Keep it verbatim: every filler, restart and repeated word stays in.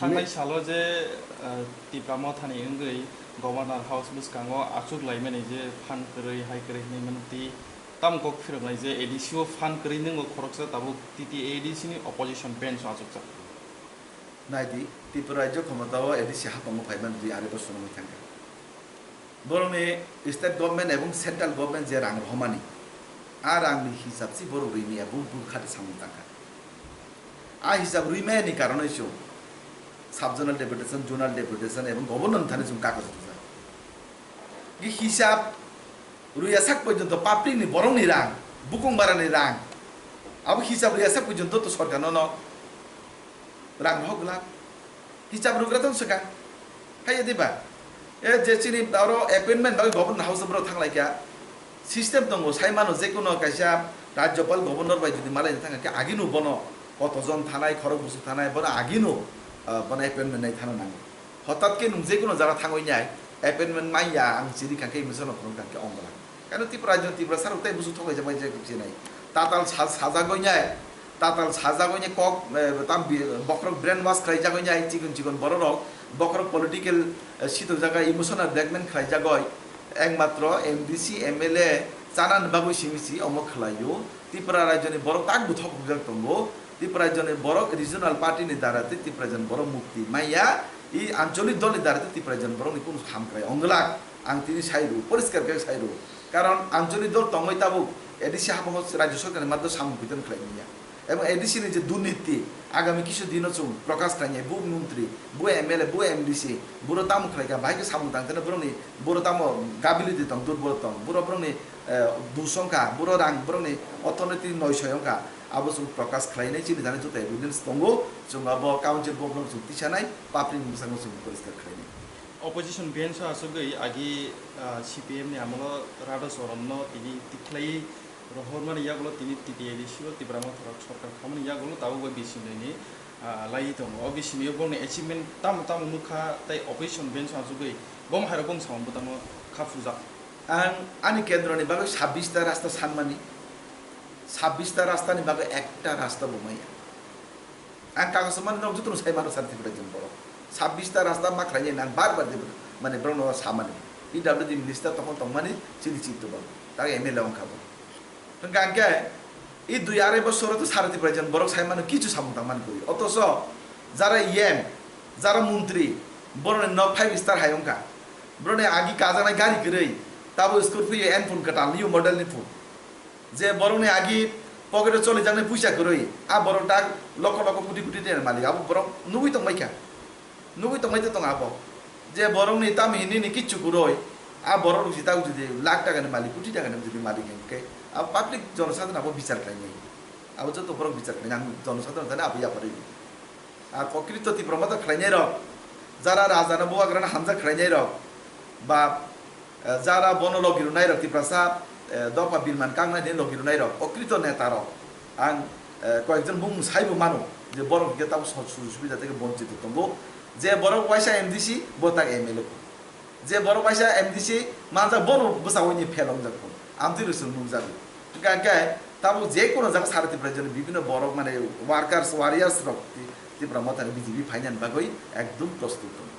Thangnai salo je, eh, Tipra Mothani wngwi Governor House bwskango achuk laimani je phan kwrwi, hai kwrwi hwnwi mano twi tamo kok phiroknai je A D C o phan kwrwi nwngo khoroksa tabuk T T A D C ni opposition bench o achukjak. Naidi, Tripura rajyo khomotao A D C hapango phaiman dui arai bosor wngwi thangkha. Borokni state government ebong central government je rang rohormani, a rangni hisab si borok rwimaya buk buk khati samung tangkha. A hisab rwimani karonoi chwng sub zonal deputation, zonal deputation ebong governor thani chwng kagoj rijak. Gi hisab rwya sak porjonto public ni borokni rang, bukung barani rang, abo hisab rwya sak porjonto to sorkar no no rang rohor glak. Hisab rwgra tong swkang. Haiya diba? E je chini oro appointment bagwi governor house borok thanglaikha. System tongo, sai mano je kono kaisa rajyopal governor bai jodi malaina thangkha khe agino bono kotojon thanai, khorok bwswk thanai, bono agino, ah, bono appointment nai thana nango. Hotat khe nwng je kono jaga thangwi nai appointment manya ang chiri kha khe misa no phunuk kha khe ongla. Kano Tripura rajyo Tripura sarok tei busu thok kaisa bai je khe chinai. Tatal sa-, sajagwi nai. Tatal sajagoi ni kok, eh, tam bi-, bokhorok brainwash khlaijagoi ni ai chikon chikon bororok, bokhorok political, eh, sitokjaga emotional blackmail khlaijagoi, ekmatro M D C, M L A chanani bagwi simi si omo khlaio. Tripura rajyoni borok tak buthok bujak tongo. Tripura rajyoni borok regional party ni dara tei Tripura rajyoni borok mukti maya, i ancholik dol ni dara tei Tripura rajyoni borok ni kunu hamkrai ongglak. Ang tini sai rw, poriskar khe sai rw. Karon ancholik dol tongwi tabuk A D C hapango rajya sorkar ni maddo samung kuitani khlai manya. Ebong A D C ni je durniti, agami kisu dino chwng prokash khlainai, bo montri, bo M L A, bo M D C, boro tamo khlaikha, bahai khe samung tang tene borokni, boro tamo gability tong, durbol tong, boro borokni, eh, dus wngkha, boro rang borokni orthonoiti noisoi wngkha, abo chwng prokash khlainai, chini jani joto evidence tongo, chwng abo council bo borok chwng tisanai, public ni bwskango chwng poriskar khlainai. Opposition bench o achugwi agi, ah, C P M ni amolo Radha Charan no tini tikhlai rohormani yagulo tini T T A D C o Tipra Motha rok sorkar khamani yagulo tabuk bai bisingni, ah, lai tongo. O bisingni bongni achievement tamo tamo nukha tei opposition bench o achugwi bom hairok bong samung bwtangno kha phujak. Ang ani kendroni bagwi sabbish ta rasta sanmani, sabbish ta rasta ni bagwi ekta rasta bo maya. Ang kagoso mani nok jotono sai mano sar Tripura rajyoni borok. Sabbish ta rasta ma khlainai nang bar bar de mane borokno samani. P W D minister tokon tongmani chini chini tubang. Tak M L A wngkha bo. Hwnkha hwnkhe i dui arai bosoro to sar Tripura rajyoni borok sai mano kichu samung tangmani kwrwi. Otoso jara E M, jara montri, borokni nok five star hai wngkha. Borokni agi kajaknai gari kwrwi, tabo Scorpio Enfield kwtal new model ni phone. Je borokni agi pocket o cholijaknai puisa kwrwi, a borok tak lokho lokho koti koti tenani malik, abo borok nugwi tongbaikha, nugwi tongbai tong abo. Je borokni tamo hinwi ni kichu kwrwi, a borok rok si tak jodi lakh taka ni malik, koti taka ni jodi malik hwnkhe, abo public jonosadharon abo bichar khlainai, abo joto borok bichar khlainai, ang jonosadharon thani abo yapharwi. Ar prokrito Tipra Motha khlainai rok, jara raja no bubagra no hamjak khlainai rok, ba, eh, jara bono logi rwnai rok Tiprasa, eh, dopha birman kangnai ni logi rwnai rok, prokrito neta rok, ang, eh, koyekjon bumung saibo mano je borok hwnkhe tamo so-, sujug subida theke bonchito tongo, je borok waisa M D C bo tak M L A. Je borok waisa M D C manjak, bono bwskango ni fail wngjak phano, amtwi rwchwng nukjago. Hwnkha hwnkhe tabuk je kono jaga sara Tipra rajyoni bibhinno borok mane workers, warriors rok Ti-, Tipra Mothani B J P phainani bagwi ekdom prostut tongo.